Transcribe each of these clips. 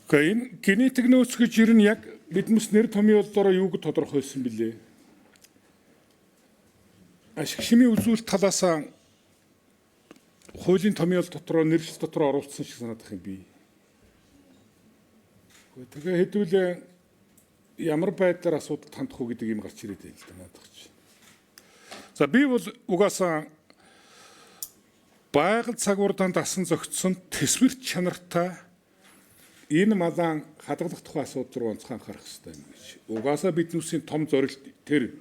Гэхдээ энэ генетик нөөц гэж ер нь яг биднес нэр томьёоллороо юуг тодорхойлсон билээ? Ашиг шимийн үзүүлэлт талаас хуулийн томьёол дотроо нэршил дотроо оруулсан шиг санагдах юм би. Тэгээ хэдүүлээ ямар байдлаар асуудалд хандах уу гэдэг юм гарч ирээд байна л да наадах чи. За би бол угаасаа байгаль цагуурдаан дасан зөгцсөн төсвөр чанартай энэ малаан хадгалах тухай асуудал руу онцгой анхаарах хэрэгтэй юм гэж. Угаасаа биднүүсийн том зорилт тэр.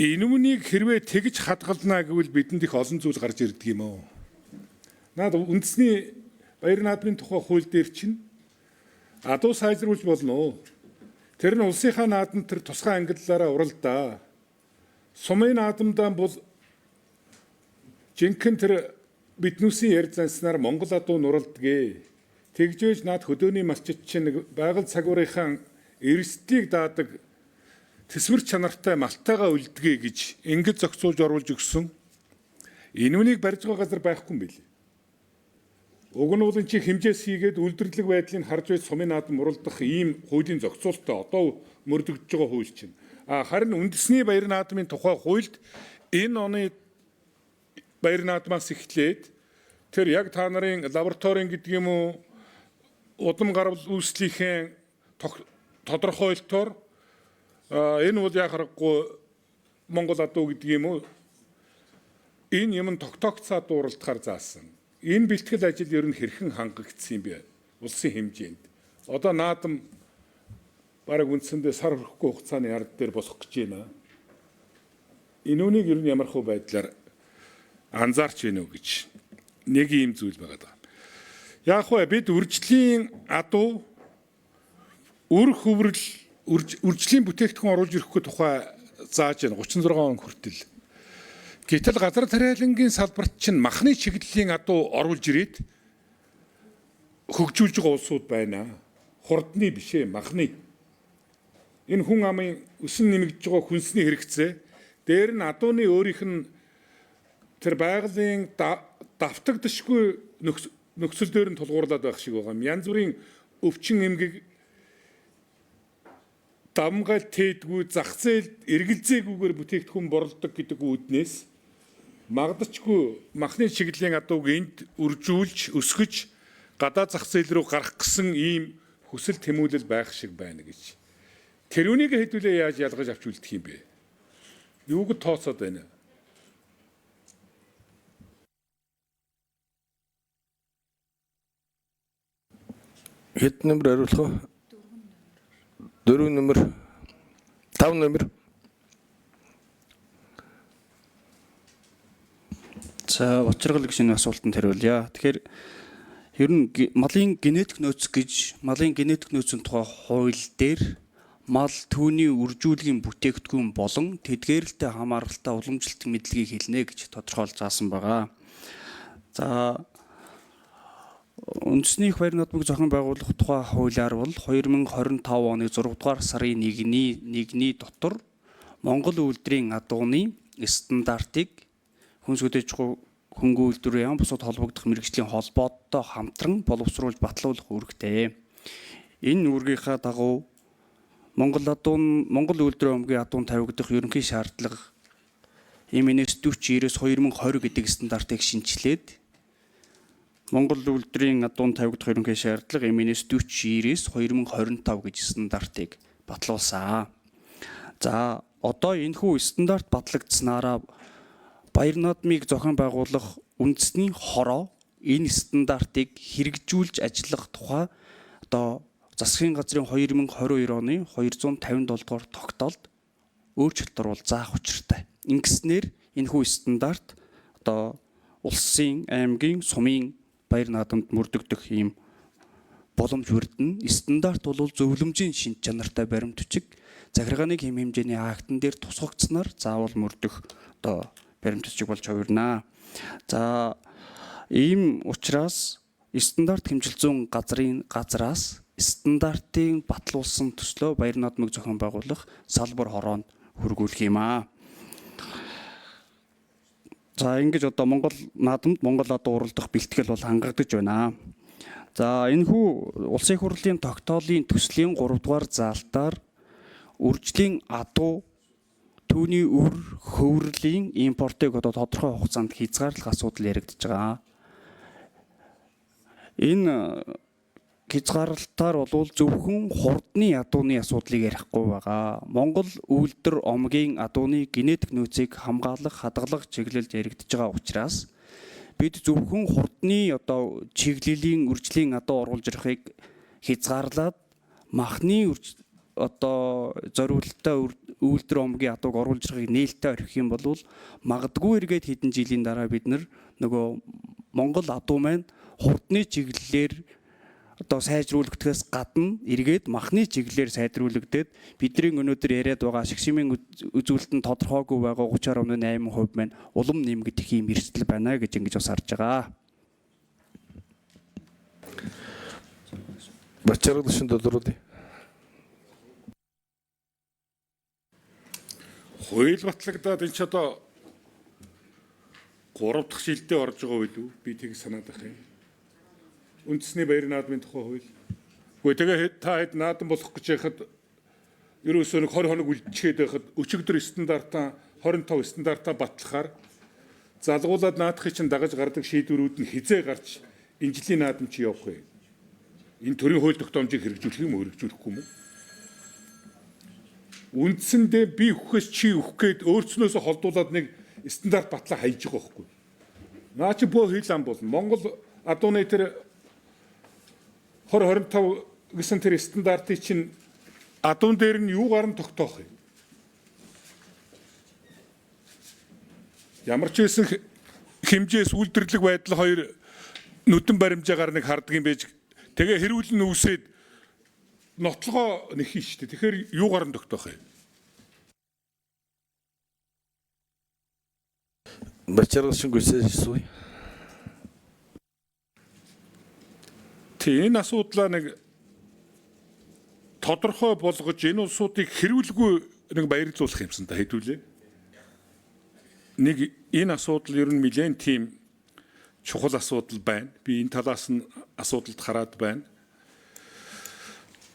Энэ үнийг хэрвээ тэгж хадгалнаа гэвэл бидэнд их олон зүйл гарч ирдэг юм оо. Наад үндэсний баяр наадмын тухай хууль дээр чинь адуу сайжруулж болно. Тэр нь улсынхаа наадам тэр тусгай ангиллаараа уралдаа. Сумын наадамдаа бол жинхэнэ тэр биднүүсийн ярь занснаар Монгол адуу нуралдгээ. Тэгжээж наад хөдөөний малчид чинь нэг байгаль цагуурынхаа эрсдлийг даадаг төсвөр чанартай малтайгаа үлдгээ гэж ингэж зохицуулж оруулж өгсөн. Энэ үнийг барьж байгаа газар байхгүй юм билээ. Уг нь бол энэ чинь хэмжээс хийгээд үйлдвэрлэг байдлыг харж байж сумын наадам уралдах ийм хуулийн зохицуулттай одоо мөрдөгдөж байгаа хууль чинь. А харин үндэсний баяр наадмын тухай хуульд энэ оны баяр наадмаас эхлээд тэр яг та нарын лабораторийн гэдэг юм уу удам гарвал үүслийнхээ тодорхойлолтоор энэ бол яа харахгүй Монгол адуу гэдэг юм уу энэ юм тогтоогцоо дууралдахаар заасан. Энэ бэлтгэл ажил ер нь хэрхэн хангагдсан юм бэ? Улсын хэмжээнд. Одоо наадам бараг үндсэндээ сар хүрэхгүй хугацааны ард дээр болох гэж байна. Энэ үнийг ер нь ямар хөө байдлаар анзаарч байна уу гэж нэг ийм зүйл байгаа даа. Яг вэ бид үржлийн адуу үр хөврөл үржлийн бүтээгдэхүүн оруулж ирэхгүй тухай зааж байна 36 он хүртэл. Гэтэл газар тариалангийн салбарт чинь махны чиглэлийн адуу оруулж ирээд хөгжүүлж байгаа улсууд байна. Хурдны биш ээ, махны. Энэ хүн амын өсөн нэмэгдэж байгаа хүнсний хэрэгцээ дээр нь адууны өөрийнх нь тэр байгалийн давтагдашгүй нөхцөл дээр нь тулгуурлаад байх шиг байгаа юм. Янз бүрийн өвчин эмгэг давмгайл тээдгүй зах зээлд эргэлзээгүйгээр бүтээгдэхүүн борлдог гэдэг үүднээс магадчгүй махны чиглэлийн адууг энд үржүүлж өсгөж гадаа зах зээл рүү гарах гэсэн ийм хүсэл тэмүүлэл байх шиг байна гэж. Тэр үнийг хэдүүлээ яаж ялгаж авч үлдэх юм бэ? Юуг тооцоод байна? Хэд нөмөр хариулах вэ? 4 нөмөр. 5 нөмөр. За Учрал гэж энэ асуултанд хариулъя. Тэгэхээр ер нь малын генетик нөөц гэж малын генетик нөөцийн тухай хууль дээр мал түүний үржүүлгийн бүтээгдэхүүн болон тэдгээрэлтэй хамааралтай уламжлалт мэдлэгийг хэлнэ гэж тодорхойлж заасан байгаа. За үндэсний их баяр наадмыг зохион байгуулах тухай хуулиар бол 2025 оны 6 дугаар сарын 1-ний дотор Монгол үйлдвэрийн адууны стандартыг хүнс хөдөөж хөнгөн үйлдвэрийн яам бусад холбогдох мэргэжлийн холбооттой хамтран боловсруулж батлуулах үүрэгтэй. Энэ үүргийнхаа дагуу Монгол адуун Монгол үйлдвэрийн омгийн адуун тавигдах ерөнхий шаардлага MNS 40-99-2020 гэдэг стандартыг шинэчлээд Монгол үйлдвэрийн адуун тавигдах ерөнхий шаардлага MNS 40-99-2025 гэж стандартыг батлуулсан. За одоо энэхүү стандарт батлагдсанаараа баяр наадмыг зохион байгуулах үндэсний хороо энэ стандартыг хэрэгжүүлж ажиллах тухай одоо засгийн газрын 2022 оны 257 дугаар тогтоолд өөрчлөлт оруул заах учиртай. Ингэснээр энэхүү стандарт одоо улсын аймгийн сумын баяр наадамд мөрдөгдөх ийм боломж бүрдэнэ. Стандарт бол зөвлөмжийн шинж чанартай баримт бичиг захиргааны хэм хэмжээний актан дээр тусгагдсанаар заавал мөрдөх одоо баримт бичиг болж хувирнаа. За ийм учраас стандарт хэмжил зүүн газрын газраас стандартын батлуулсан төслөө баяр наадмыг зохион байгуулах салбар хороонд хүргүүлэх юм аа. За ингэж одоо Монгол наадамд Монгол адуу уралдах бэлтгэл бол хангагдаж байна. За энэхүү улсын их хурлын тогтоолын төслийн 3 дугаар заалтаар үржлийн адуу түүний үр хөврлийн импортыг одоо тодорхой хугацаанд хязгаарлах асуудал яригдж байгаа. Энэ хязгаарлалтаар бол зөвхөн хурдны адууны асуудлыг ярихгүй байгаа. Монгол үйлдвэр омгийн адууны генетик нөөцийг хамгаалах, хадгалах чиглэлд яригдж байгаа учраас бид зөвхөн хурдны одоо чиглэлийн үржлийн адуу оруулж ирэхийг хязгаарлаад махны одоо зориулттай үйлдвэр омгийн адууг оруулж ирэхийг нээлттэй орхих юм бол магадгүй эргээд хэдэн жилийн дараа бид нар нөгөө Монгол адуу маань хурдны чиглэлээр одоо сайжруулагдахаас гадна эргээд махны чиглэлээр сайжруулагдаад бидний өнөөдөр яриад байгаа шгшмийн үзүүлэлт нь тодорхойгүй байгаа 30.8% маань улам нэмэгдэх юм эрсдэл байна гэж ингэж бас харж байгаа. Бачаргал шин тодруулъя. Хууль батлагдаад энэ ч одоо 3 дахь шилдээ орж байгаа үйл үү? Би тэг санаад байх юм. Үндэсний баяр наадмын тухай хууль. Үгүй тэгээ та хэд наадам болох гэж яхад ерөөсөө нэг 20 хоног үлдчихэд байхад өчигдөр стандартаа 25 стандартаа батлахаар залгуулад наадахыг чинь дагаж гардаг шийдвэрүүд нь хизээ гарч энэ жилийн наадам чи явах вэ? Энэ төрийн хууль тогтоомжийг хэрэгжүүлэх юм уу, хэрэгжүүлэхгүй юм уу? Үндсэндээ би өгөхөөс чи өгөх гээд өөрснөөсөө холдуулаад нэг стандарт батлаа хайж байгаа байхгүй. Наа чи бөө хил ам болно. Монгол адууны тэр 2025 гэсэн тэр стандартыг чинь адуун дээр нь юугаар нь тогтоох юм? Ямар ч байсан хэмжээс үйлдвэрлэг байдал хоёр нүдэн баримжаагаар нэг хардаг юм байж тэгээ хэрүүл нь үүсээд нотлогоо нэхнэ шүү дээ. Тэгэхээр юугаар нь тогтоох юм? Бачаргал шин гүйцээж сууя. Тий, энэ асуудлаа нэг тодорхой болгож энэ улсуудыг хэрүүлгүй нэг баярлуулах юмсан та хэдүүлээ. Нэг энэ асуудал ер нь нэлээд тийм чухал асуудал байна. Би энэ талаас нь асуудалд хараад байна.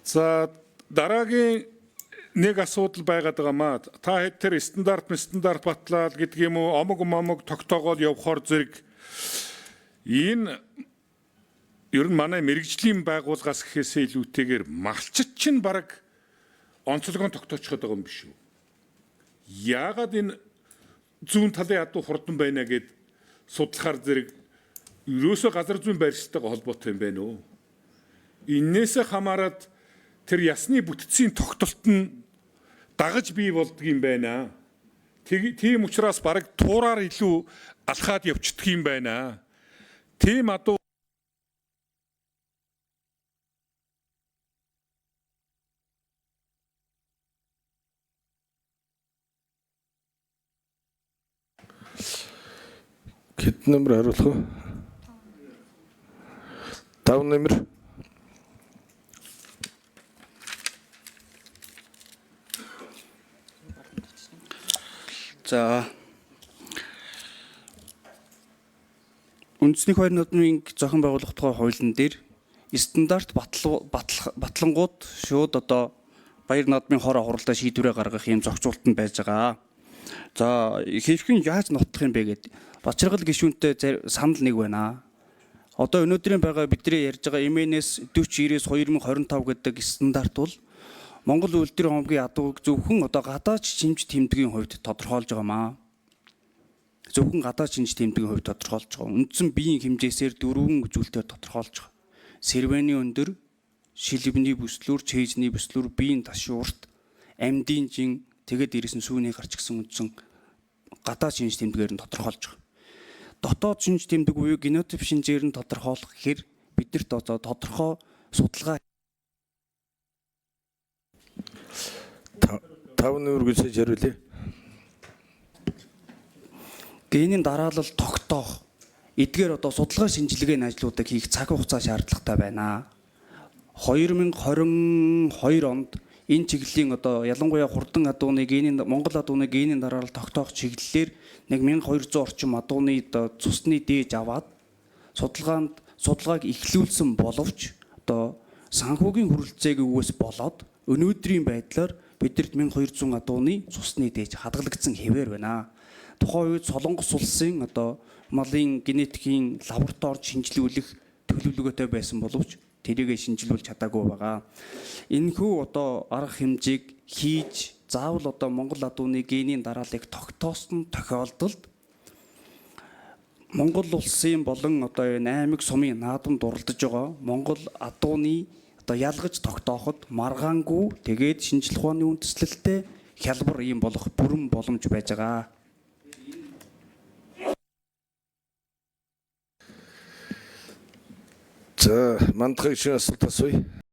За дараагийн нэг асуудал байгаад байгаа маа. Та хэд тэр стандарт батлаад гэдэг юм уу, омог момог тогтоогоол явхаар зэрэг энэ ер нь манай мэрэгжлийн байгууллагаас гэхээсээ илүүтэйгээр малчид чинь бараг онцлогоон тогтоочход байгаа юм биш үү? Яагаад энэ зүүн талын адуу хурдан байна гэд судлахаар зэрэг ерөөсөө газар зүйн байршилтайгаа холбоотой юм байна уу? Эннээсээ хамаарат тэр ясны бүтцийн тогтолт нь дагаж бий болдго юм байна. Тийм учраас бараг туураар илүү алхаад явчихдаг юм байна. Тийм адуу Хэд номер хариулах вэ? 5 номер. За үндэсний хоёр наадмын зохион байгуулах тухай хуулийн дээр стандарт батлангууд шууд одоо баяр наадмын хороо хуралдаа шийдвэрээ гаргах юм зохицуулт нь байж байгаа. За хэрхэн яаж нотлох юм бэ гэд Бачаргал гишүүнтэй санал нэг байна. Одоо өнөөдрийн байгаа бидний ярьж байгаа MNS 40-99 2025 гэдэг стандарт бол Монгол үйлдвэрийн хомгийн адууг зөвхөн одоо гадаад шинж тэмдгийн хувьд тодорхойлж байгаамаа. Зөвхөн гадаад шинж тэмдгийн хувьд тодорхойлж байгаа. Үндсэн биеийн хэмжээсээр дөрвөн үзүүлэлтээр тодорхойлж байгаа. Сэрвэний өндөр, шилбэний бүслүүр, чэйжний бүслүүр, биеийн ташуурт, амьдын жин, тэгээд дээрэс нь сүүний гарч гисэн үндсэн гадаад шинж тэмдгээр нь тодорхойлж байгаа. Дотоод шинж тэмдэг буюу генотип шинжээр нь тодорхойлох гэхээр биднэрт одоо тодорхой судалгаа 5 номер гүйцээж хариулъя. Генийн дараалал тогтоох эдгээр одоо судалгаа шинжилгээний ажлуудыг хийх цаг хугацаа шаардлагатай байна. 2022 онд энэ чиглэлийн одоо ялангуяа хурдан адууны генийн Монгол адууны генийн дараалал тогтоох чиглэлээр Нэг 1200 орчим адууны одоо цусны дээж аваад судалгааг эхлүүлсэн боловч одоо санхүүгийн хүрэлцээг үгээс болоод өнөөдрийн байдлаар бидэрт 1200 адууны цусны дээж хадгалагдсан хэвээр байна. Тухайн үед Солонгос улсын одоо малын генетикийн лабораторид шинжилүүлэх төлөвлөгөөтэй байсан боловч тэрийгэ шинжилүүлж чадаагүй байгаа. Энэхүү одоо арга хэмжээг хийж заавал одоо Монгол адууны генийн дарааллыг тогтоосон тохиолдолд Монгол улсын болон одоо энэ аймаг сумын наадамд оролдож байгаа Монгол адууны одоо ялгаж тогтооход маргаангүй, тэгээд шинжлэх ухааны үндэслэлтэй хялбар юм болох бүрэн боломж байж байгаа. За, мандахыг шин асуулт асууя.